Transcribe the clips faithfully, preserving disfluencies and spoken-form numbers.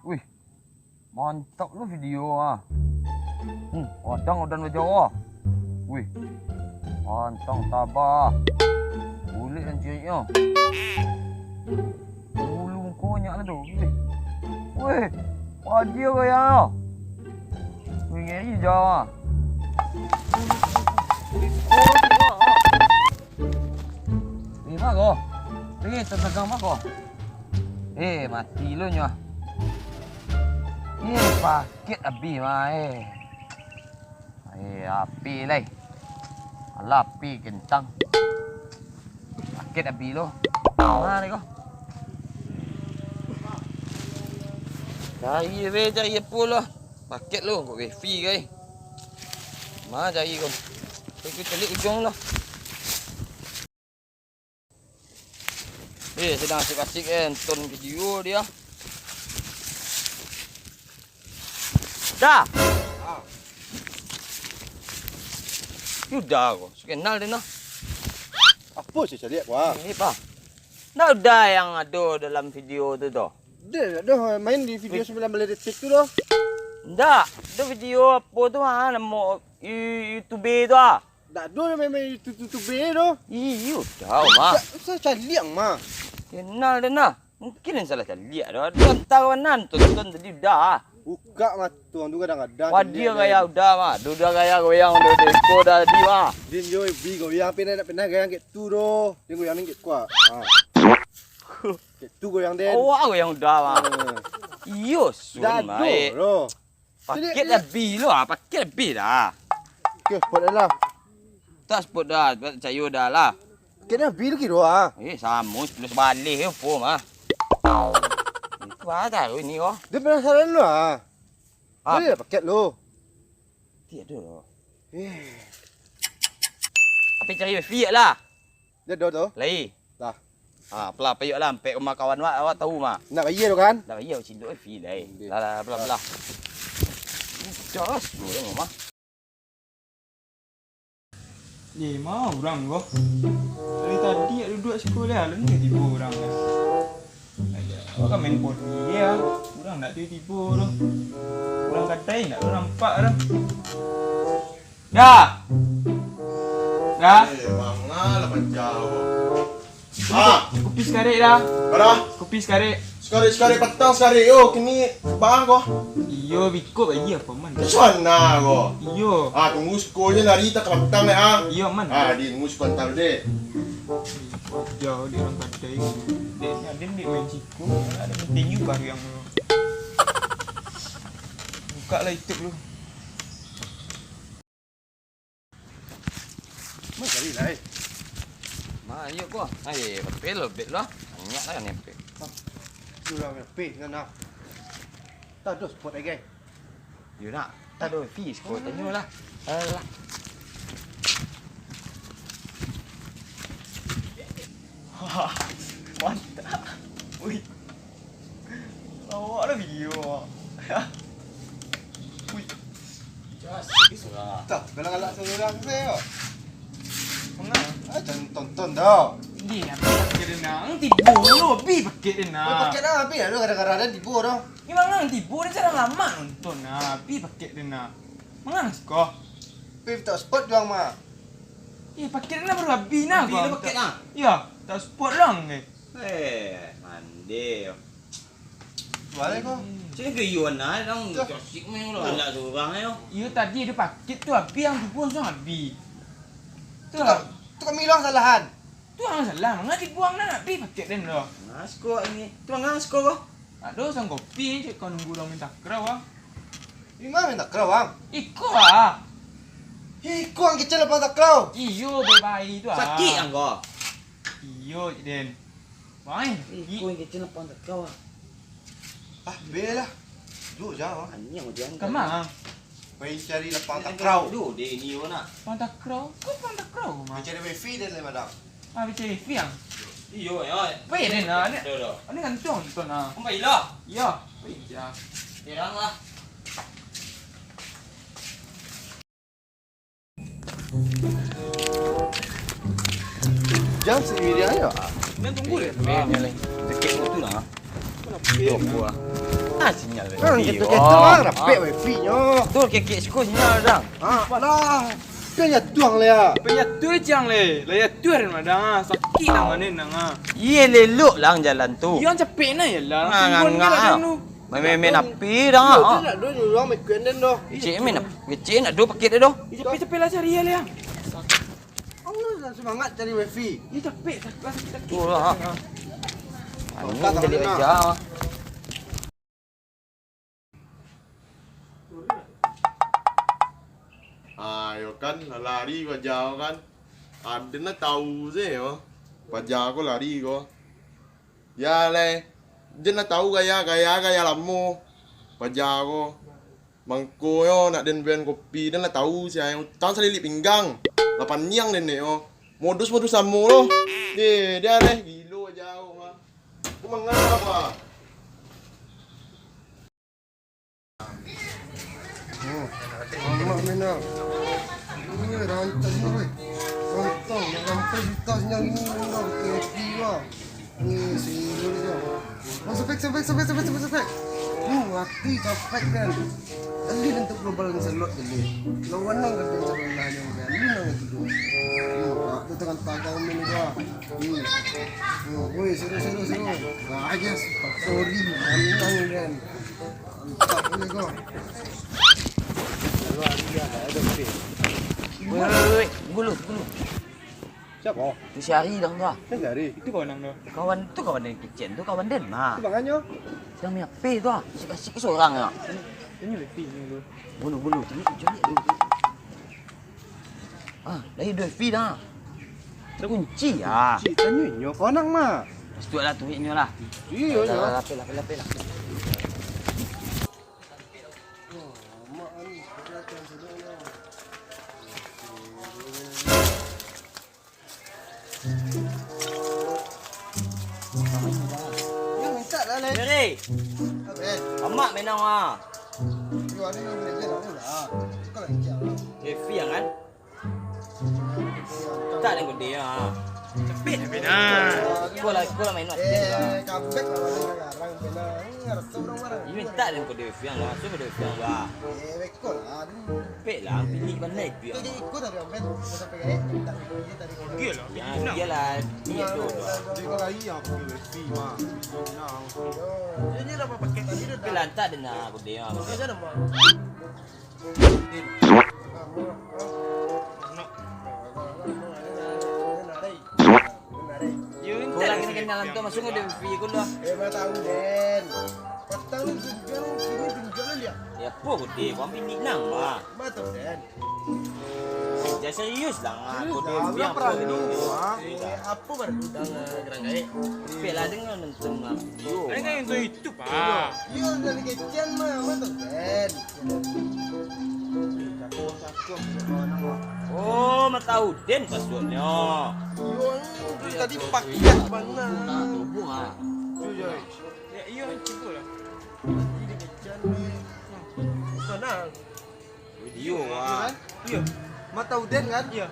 Wih, mantap lo video ah. Hmm, padang udan bajawa. Wih, pantang tabah. Bulik kan cieknyo. Bulu muko banyak lah tu. Wih. Wih, padi apa ya? Wih, ngeri jawa. Eh, mak ko. Eh, tatagang mak ko. Eh, mati lo nyo ah. Eh, paket abih mah eh. Eh, api lai. Alah, api kentang. Paket abih lo. Mari ko. Cari be, cari apo lo. Paket lo, kok wifi kai. Ma cari ko. Kau ikut cari ujung lo. Eh, sedang asik-asik eh, nonton video dia. Dah. Ah. Udah ko, so kenal dia nah. Apo sih caliak ko ah? Eh, bah. Ndak udah yang ado dalam video tu doh. Dia dah main di video sambilan baleh detik tu doh. Ndak, tu video apo tu ah, namo You-, YouTube tu ah. Dak ado nan main-main YouTube, YouTube tu. Iyo, tahu mah. Dak usah caliak mah. Kenal dah nah. Mungkin yang salah caliak dah. Dah tahu nan tonton tadi dah. Buka mah tu, tu kadang-kadang. Wadia gaya udah mah. Duda gaya goyang udah deko dah tadi mah. Din yo bi goyang, pernah dak pernah goyang kek tu doh. Dia goyang ni kek kuat. Ha. Kek tu goyang den. Awak goyang udah mah. Ha. Iyo, sun dah baik. Doh. Paket habis lo ah, paket habis dah. Okey, spot dah lah. Tak spot dah, tak cayo dah lah. Paket dah habis lagi doh ah. Eh, samo sepuluh sebalih je pom ah. Itu ah taruh ini oh. Dia penasaran lo ah. Ah. Boleh lah paket lo. Tiada doh. Eh. Apa cari wifi lah? Dia doh tu. Lai. Lah. Ha, pelah payuak lah, ampek rumah kawan awak, awak tahu mah. Nak bayar tu kan? Nak bayar, cindok eh, fee lah eh. Okey. Lah, lah, pelah, pelah. Jos, dulu mah. Ye, ma urang ko? Dari tadi nak duduk siko lah, alun tibo urang ko. Alah, awak kan main poli je ah. Urang ndak tibo-tibo tu. Urang kadai ndak nampak tu. Dah. Dah. Eh, manga lah macam. Ah. Kupi sakarek dah. Bara? Kupi sakarek. Sakarek, sakarek patang sakarek yo. Kini baa ko? Iyo, biko baa ko, Paman. Macam mana ko? Iyo. Ah, tunggu siko je nari tak ka patang dek ah. Iyo, Man. Ah, di tunggu siko antar dek. Jauh di urang kadai. Dek, dek, dek main siko. Ado penting juga yang buka lah YouTube lu. Ma cari lai. Ma, iyo ko. Ai, papel lo, bek lo. Banyak lah ni papel. Yo lah, papel sana. Tak ado spot lai. Yo nak, tak ado fish ko, tanyo lah. Alah. Mantap. Ui. Lawak lah video. Ui. Jas, ni surang ah. Tah, galak-galak surang se yo. Manga? Ah, jan tonton dah. Ih, habis paket den nah. Ang tibo lo, habis paket den nah. Paket dah habis, aduh, gara-gara den tibo dah. Ni manga ang tibo, den jarang lamo nonton nah. Habis paket den nah. Manga siko? Pi tak spot juang mah. Eh, paket den nah baru habis nah. Habis lah paket nah. Iyo, tak spot lah ang eh. Eh, mande yo. Balik ko. Cek ke iyo nah, dang cosik main lo, anak surang yo. Iyo tadi ado paket tu habis, ang tibo langsung habis. Tu kan, tu kan Milo ang salahan. Tu ang salah, manga tibo ang nah, habis paket den lo. Ngasko ini. Tu manga ngasko ko? Ado sang kopi, cek ko nunggu urang main takraw ah. Di ma main takraw ang? Iko ah. Iko ang kecek lapang takraw. Iyo, bae-bae tu ah. Sakik ang ko? Iyo, den. Wai. Iko yang kecil lapang takraw ah. Ah, beh lah. Duduak je ah. Aniang ujian. Kama? Pai cari lapang takraw. Duduak deh ini yo nak. Lapang takraw? Ko lapang takraw mah? Pai cari wifi den lai padang. Ah, pai cari wifi ang? Iyo, yo. Pai den ah, ni. Ado, ado. Ni kan tonton ah. Ang pai lah. Iyo, pai je. Terang lah. Jan si Miriam yo. Jan tunggu deh. Miriam ni. Cekik motor lah. Kenapa? Yo, gua. Ah, sinyal. Kan wifi, gitu, oh. Gitu lah, rapek wifi-nyo. Tu kekek siko sinyal, dang. Ah, lah. Kan jatuah lah ya. Kan jatuah, Cang, le. Lah jatuah, madang, ah. Sakik lah, mano nang, ah. Iye, lelok lah jalan tu. Yang capek nah, ya lah. Nah, tungguan ngangak, lah, ah. Dulu. Main-main api dah, ah. Nak dulu, orang main kuenden dah. Kecil main ap-, kecil nak dulu pakai dia dah. Capek-capek lah cari ya, le, ah. Allah, lah semangat cari wifi. Ni capek, sakit, sakit, sakit. Tu lah, ah. Ini jadi aja. Ah, yo kan, lari paja ko kan. Aden lah tahu se yo. Paja ko lari ko. Ya le. Den lah tahu gaya, gaya, gaya lamo. Paja ko. Mangko yo nak den belian kopi, den lah tahu si ai utang salilik pinggang. Lah paniang den yo. Modus-modus samo lo. Eh, dia le. Gilo paja ko mah. Ko mangapa? Oh, alamak, Minang. Weh, rancak ni, weh. Rancak, nak sampai juta sinyal ni, Minang. Kopi lah. Ni, sini dulu je. Oh, sampai, sampai, sampai. Hmm, mati, sampai kan. Alih untuk global ni selot je ni. Lawan nang kan, selot lah ni, kan. Alih nang itu tu. Hmm, ah, tu tengah tagang ni, wah. Hmm. Hmm, weh, seru, seru, seru. Ah, yes, sorry, Minang kan. Mantap ni ko. Weh, weh, weh, weh. Tunggu lu, tunggu lu. Siapa? Tu si Ari dah tu ah. Siapa si Ari? Itu kawan nang tu. Kawan tu kawan dari kecil tu, kawan den mah. Tu banganyo? Sedang main H P tu ah. Asik-asik sorang ah. Ini wifi ni tu. Bulu, bulu, cari, cari dulu. Ah, dari dua wifi dah. Terkunci ah. Kunci, tanyo inyo, kawan nang mah. Pasti lah tu inyo lah. Iyo, lah, iyo. Lah, lah, lapeh, lapeh, lapeh lah. Yo, mintak lah, Leh. Mary. Apa, eh? Amak menang, ah. Yo, ada yang belajar lah, lah. Suka lah, ijak lah. Devi, kan? Tak ada gede, ah. Capek dah, Bina. Kau lah, kau lah main waktu lah. Eh, comeback lah, orang garang, Bina. Ini ngerasa orang marah. Ini mintak dan kau Devi, ah. Langsung kau Devi, ah. Eh, rekod lah, aduh. Pek lah, pilih mana itu ya? Jadi ikut tadi, Om Ben. Sampai gaya, minta dia tadi. Iyalah, iyalah. Iya tu. Dia kau lagi yang pakai wifi mah. Nah. Ini dah pakai tadi dah. Tapi lantak dia nak aku dia. Kau aja nama. Yo, kau lagi nak kenalan tu masuk ada wifi kau lah. Eh, mana tahu, Den. Patang ni tunjuk, sini tunjuk dia. Ya, apa kau dia? Kau ambil ni nama. Mana tahu, Den. Jangan serius lah, ah. Serius kau lah, dia biar perlu, apa ah. Ni. Eh, apa baru? Dah, ah, gerang gaek. Pek lah dengar nonton lah. Yo. Ada kan yang tu, itu, Pak. Yo, dari kecil mah, mah tu, Ben. Cakap, cakap, cakap, nama. Oh, mah tahu den passwordnya. Yo, itu tadi pakai mana? Hubung ah. Yo, yo. Ya, iyo, cuba lah. Tadi dari kecil ni. Mana? Iyo, wah. Iyo. Mata Uden kan? Iyo.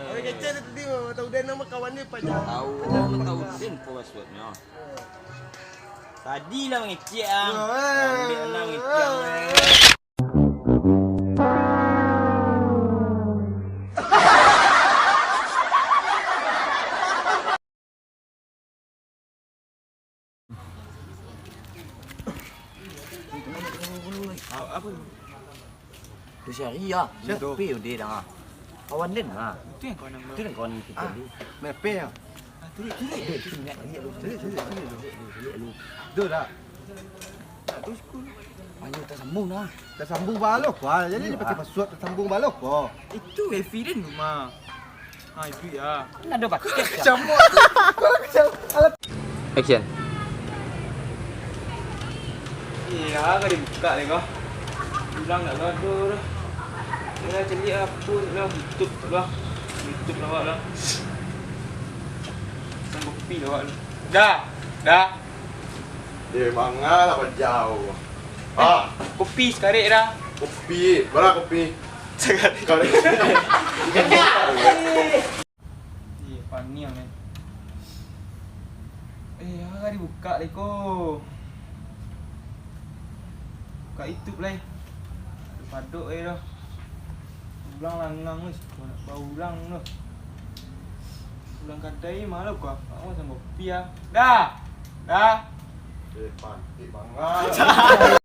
Orang kecil dia tadi Mata Uden nama kawan dia Paja. Tahu, Mata Uden po passwordnya. Tadi lah mangecek ang. Ambil anak mangecek ang. Apa tu? Tu si Ari ya. Siapa tu? P O D dah. Kawan den lah. Itu yang kawan yang tu yang kawan kita tu. Mepe ya. Ah, tu dia, tu dia. Tu dia, tu dia, tu dia. Tu dia, tu dia, tu dia. Tu dah. Tak tahu sekolah. Ayo, tak sambung dah. Tak sambung balo kau. Jadi dia pakai password tak sambung balo kau. Itu wifi den rumah. Ha, itu ya. Kan ada paket. Kecamuk tu. Kau kecam-, alat. Action. Eh, ha, kan dibuka ni kau. Bilang tak gaduh dah. Dia cari apa lah, tutup lah. Tutup lah, lah. Pesan kopi lah, lah. Dah. Dah. Eh, manga lah panjau. Ah, kopi sakarek dah. Kopi, bara kopi? Sakarek. Sakarek. Iya, paniang ni. Eh, hari buka leko. Ka itu lai. Padok ai doh. Ulang langang wis, nak baulang doh. Ulang kadai malu kau. Aku sama kopi ah. Dah. Dah. Eh, pantik banget.